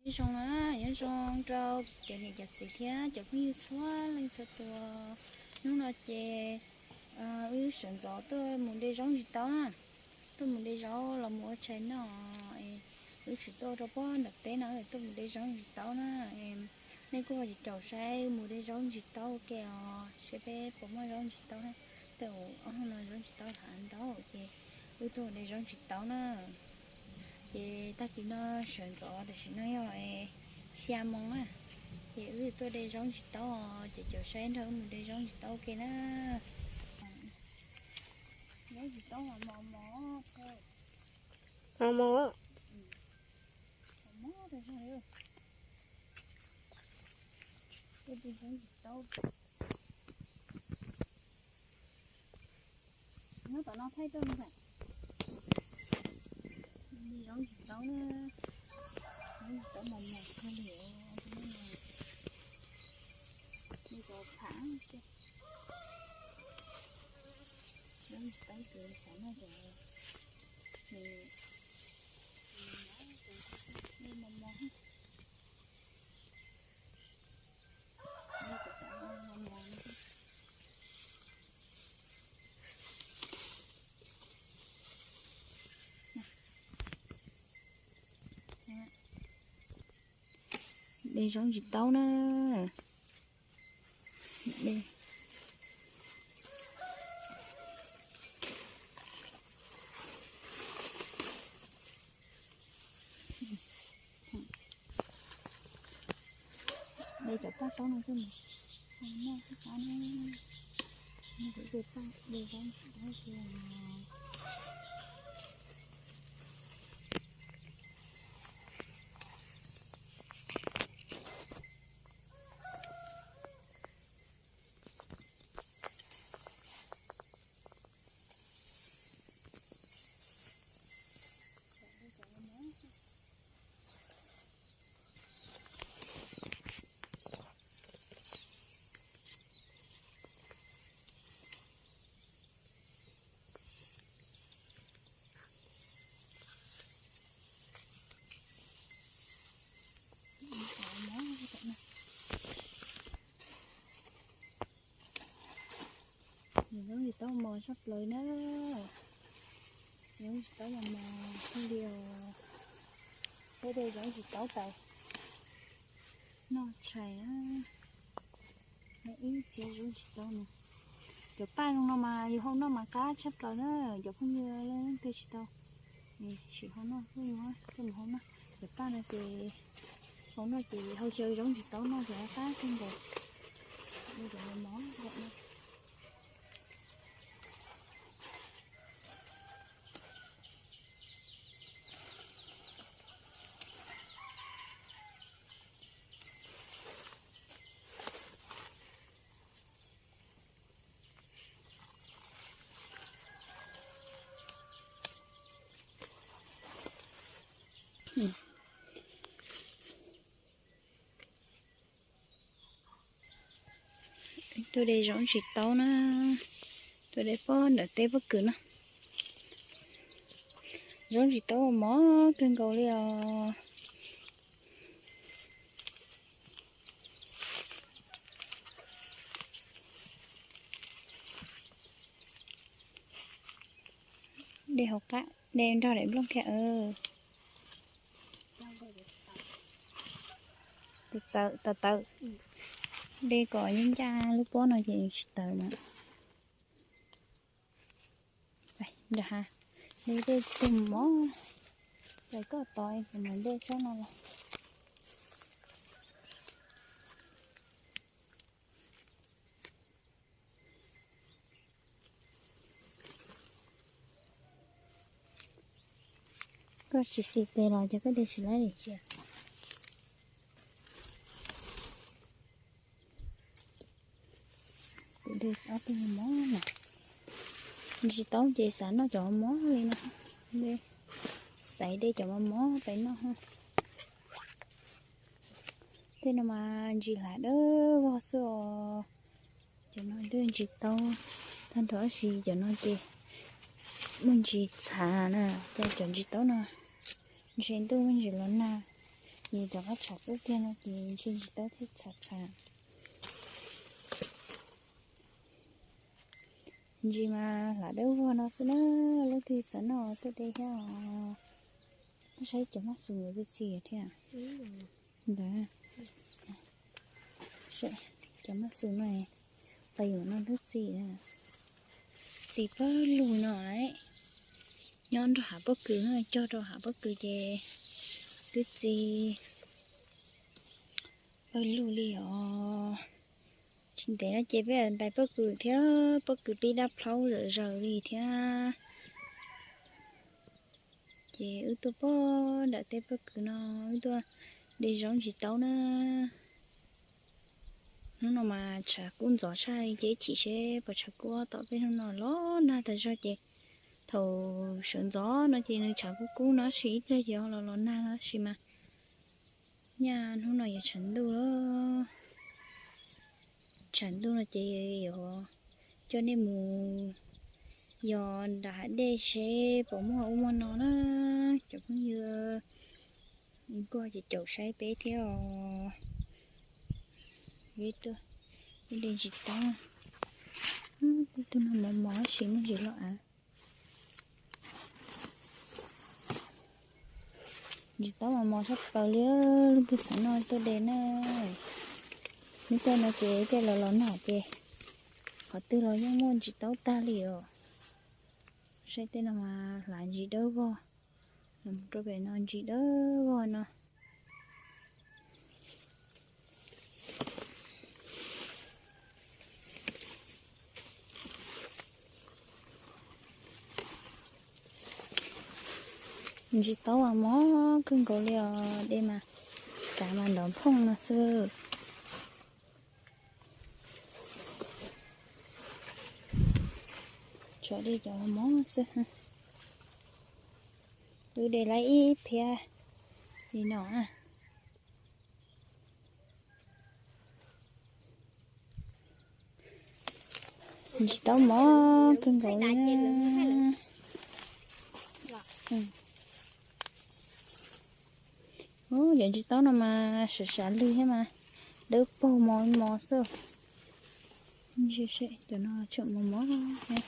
Nyob zoo na, nyob zoo rau cov niam cov txiv thiab cov phooj ywg txhua leej txhua tus. Hnub no ces wb sawv ntxov tuaj mus de zaub ntsis taub na, tuaj mus de zaub los mus ua tshais noj. Wb tsis tuaj rau pob nram teb no, tuaj mus de zaub ntsis taub na. Nej kuj ho caum saib mus de zaub ntsis taub ua ke os, saib peb puas muaj zaub ntsis taub na. Tej zaum ob hnub no zaub ntsis taub hav ntau ces wb tuaj mus de zaub ntsis taub na. Ces tag kis no sawv ntxov tam sim no yog xya moo na, ces wb tuaj de zaub ntsis taub, ces caum saib nrog wb mus de zaub ntsis taub ua ke na. Zaub ntsis taub mos mos, mos mos, mos mos rau zog li. Tuaj de zaub ntsis taub. Nyob tom no thaij tuaj me ntxhais. Zaub ntsis taub na, zaub ntsis taub mos mos kawg li os. Li cov phav xwb. Zaub ntsis taub ces xav noj cov, cov mos mos, cov mos mos. De zaub ntsis taub na. De, de cov paj taub no tuaj mus noj thiab qab na. Noj kuv tus paj de zaub ntsis taub. Zaub ntsis taub mos tshaj plaws na. Zaub ntsis taub mos mos kawg li os. Peb de zaub ntsis taub tau noj tshais na. Ib phiab zaub ntsis taub no. Cov paj zoo no mas yus hau noj mas qab tshaj plaws na. Cov phooj ywg leej twg tsis tau, tsis hau noj, phooj ywg tuaj mus hau noj. Cov paj no ces hau noj ces hau xyaw zaub ntsis taub noj ces qab kawg nkaus. Cov mos mos no. Tuaj de zaub ntsis taub na, tuaj de pob nram teb pob kws na. Zaub ntsis taub mos kawg nkaus li os. De hauv qab, de nrog daim nplooj kiag. Tawm tawm, de kom ncaj ncaj lub pob no ces tsis tawm na. Nram hav, de dej tug mos, pais koj tod es kuv mam de tsob no los. Koj tsis xis tes los ces koj de tsis laib li cia. Kuv de ob tug mos na. Ntsis taub ces xav noj cov mos li no. De, xaiv de cov mos mos pais noj. Tej no mas ntsis hlav dawb vog xwb os. Cov no twb ntsis taub tag nrho, tab sis cov no ces muaj ntsis txhav na, ces cov ntsis taub no ntshe ntuj muaj ntsis los nag, Ces rov qab tshav kub kiag no ces ntshe ntsis taub thiaj txhav txhav. Ntsis mas hlav dawb vog no xwb na, leej twg xav noj tuaj de thiab os. Muab saib cov maj xus ntawd twb txi thiab. Ntawd, cov maj xus no, pais yuav no twb txi, txi pawg lug no lawm. Nyob nrog hav pob kws no, cog rau hav pob kws ces twb txi pawg lug li os. Tsis ntev no ces peb ntais pob kws thiab, pob kws pib dab plaub zom zaws li thiab. Ces wb tuaj pog nram tej pob kws no, wb tuaj de zaub ntsis taub na. Hnub no mas tshav kub ntxov tshaj li ces ib chim seb pom tshav kub tom peb hnub no los nag tas zog ces thaum sawv ntxov no ces nws tshav kub kub no tab sis ib pliag ces ho los los nag no tab sis mas nyaj hnub no yuav tshav ntuj lawm. Tshav ntuj no ces yuav coj nej mus yos nram hav dej seb puas muaj ub muaj no na cov phooj ywg. Kuj ces caum saib peb thiab os. Ib tug de ntsis taub, ib tug no mos mos tab sis muaj ntsis loj av. Ntsis taub mas mos tshaj plaws li, leej twg xav noj tuaj de na. Neb caij no ces caij los los nag ces qhov twg los yeej muaj ntsis taub tag li os. Saib tej no mas hlav ntsis dawb vog, los rau pem no ntsis dawb vog no. Ntsis taub mas mos kawg nkaus li os, de mas kav mas nrov phooj no xwb. Tshuav de cov mos xwb. Wb de lawm ib phiab li no na. Ntsis taub mos kawg nkaus li. Cov ntsis taub no mas sav sav lwg thiab mas dawb paug mos mos xwb. Ntsis seb cov no tseem mos mos thiab.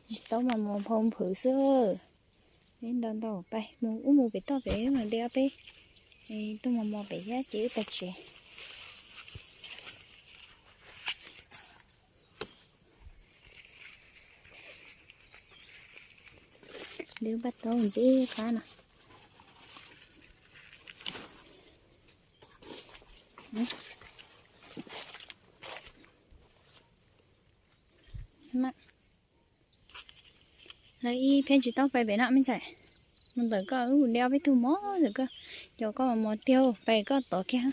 Ntsis taub mas mos phau nphwv xwb. Ntau ntau pais mus, wb mus pem toj pem mas de ob peb tug mos mos pem thiab ces wb pais tsev. Wb npaj taub ntxim qab no. Lawv ib phiab ntsis taub pais pem no me ntxhais. Mus ntawm koj, wb mus de ob peb tug mos ntawm koj, cov koj mos mos tiag pais koj tod kiag.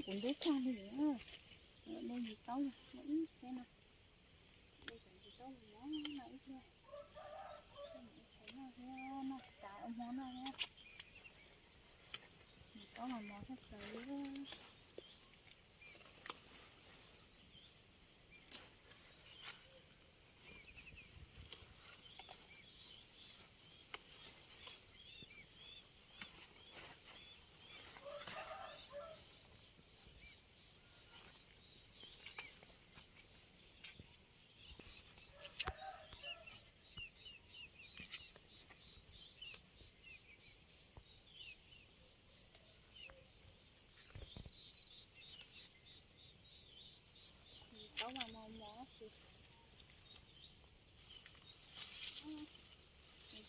Kuv ntub tag li, de ntsis taub ib thiab no, de cov ntsis taub mos no ib thiab, noj thiab noj tsis tas ua hmo noj thiab. Ntsis taub mos mos tshaj plaws li. Ntsis taub mas mos mos tab sis,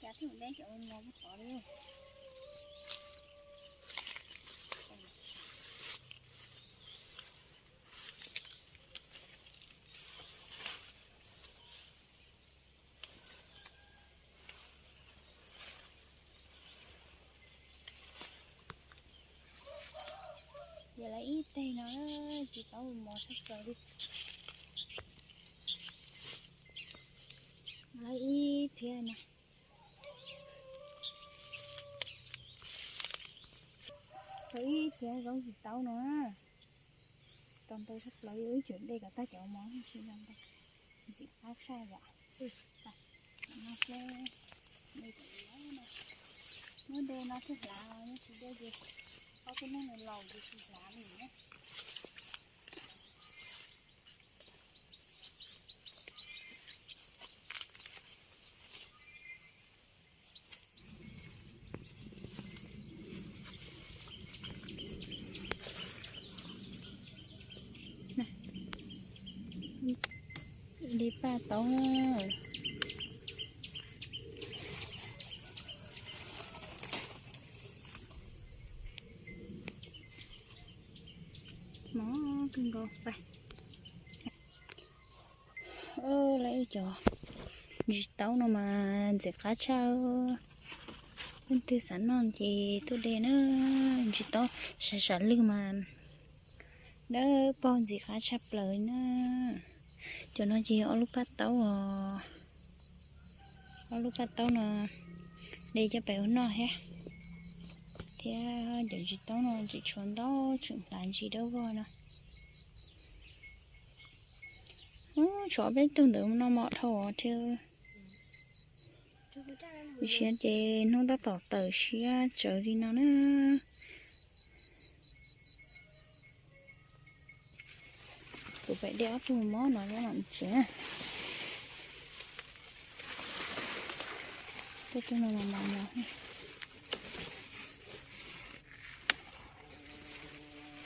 cas thiaj mus de cov mos mos tod li. Ces lawv ib teg no, ntsis taub mos tshaj plaws li. Lawv ib phiab no. Tau ib phiab zaub tsis taub no. Tau ntau tshaj plaws, ib tseem de kom tag cov mov tsis ntau. Ntxim qab tshaj yom. Muab de no thiaj hlav, yog tsis de ces ob tug neeg laus ces tsis hlav li na. Li paj taub na. Mov kawg nkaus pais. Lawv ib cov ntsis taub no mas ntxim qab tshaj. Leej twg xav noj ces tuaj de na. Ntsis taub sam sam lwg mas dawb paug ntxim qab tshaj plaws na. Cov no ces ob lub paj taub os. Ob lub paj taub no de coj pem ua noj thiab. Thiab cov ntsis taub no tseem tshuav ntau tseem hlav ntsis dawb vog no. Tshuav peb tug ntawd no mos dhau thiab. Siab ces hnub tab tom tawm siab tsawv li no na. Kuv pem de ob tug mob no nyob ntsis. Tej tug no mas mos mos.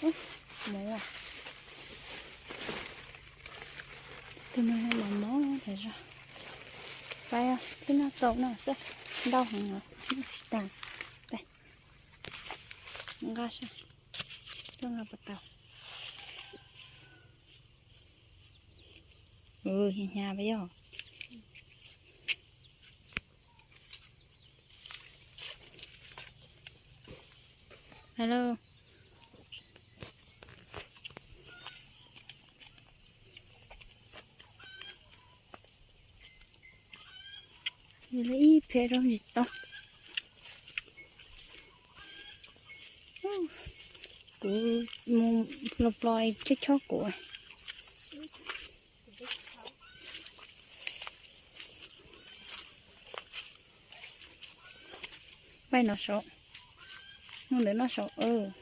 Mus, tus no mos mos tas zog. Pais, thiab noj txaus no xwb, ntau heev os, tsis tas. Pais, nqa sab, tuaj nqa puas tau. Hnyav hnyav pab yog. Hello. Yog li ib phiab zaub ntsis taub. Kuv mus plo plo chob chob kuv. Pais no saum, mus ntawm no saum.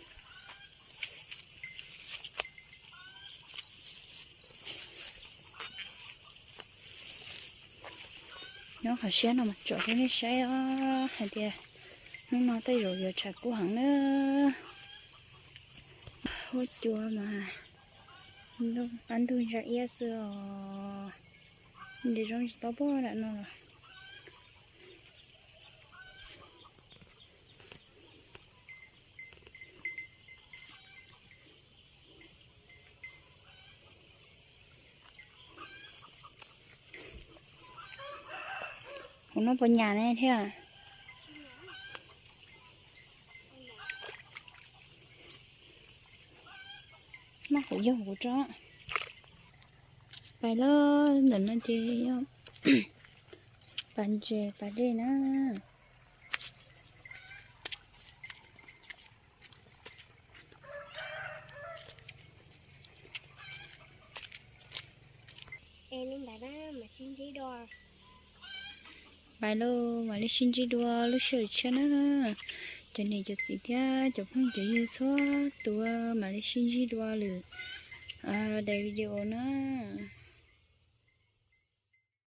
Nyob qhov siab no mas tsom rau nej saib os, hais tias hnub no tej zaum yuav tshav kub heev na. Huab cua mas qab ntug ntsa iab xwb os. Ntes zoo tsis tau pog nram no los. Kuv noj puas nyam ne thiab. Maj kuv yog kuv tso. Pais lawm, ntawm no ces yog pas ntses pas dej na. Pais lauj, mam li sib ntsib dua lub sij hawm tshiab na. Cov niam cov txiv thiab cov phooj cov ywg txhua tus, mam li sib ntsib dua lwm daim video na.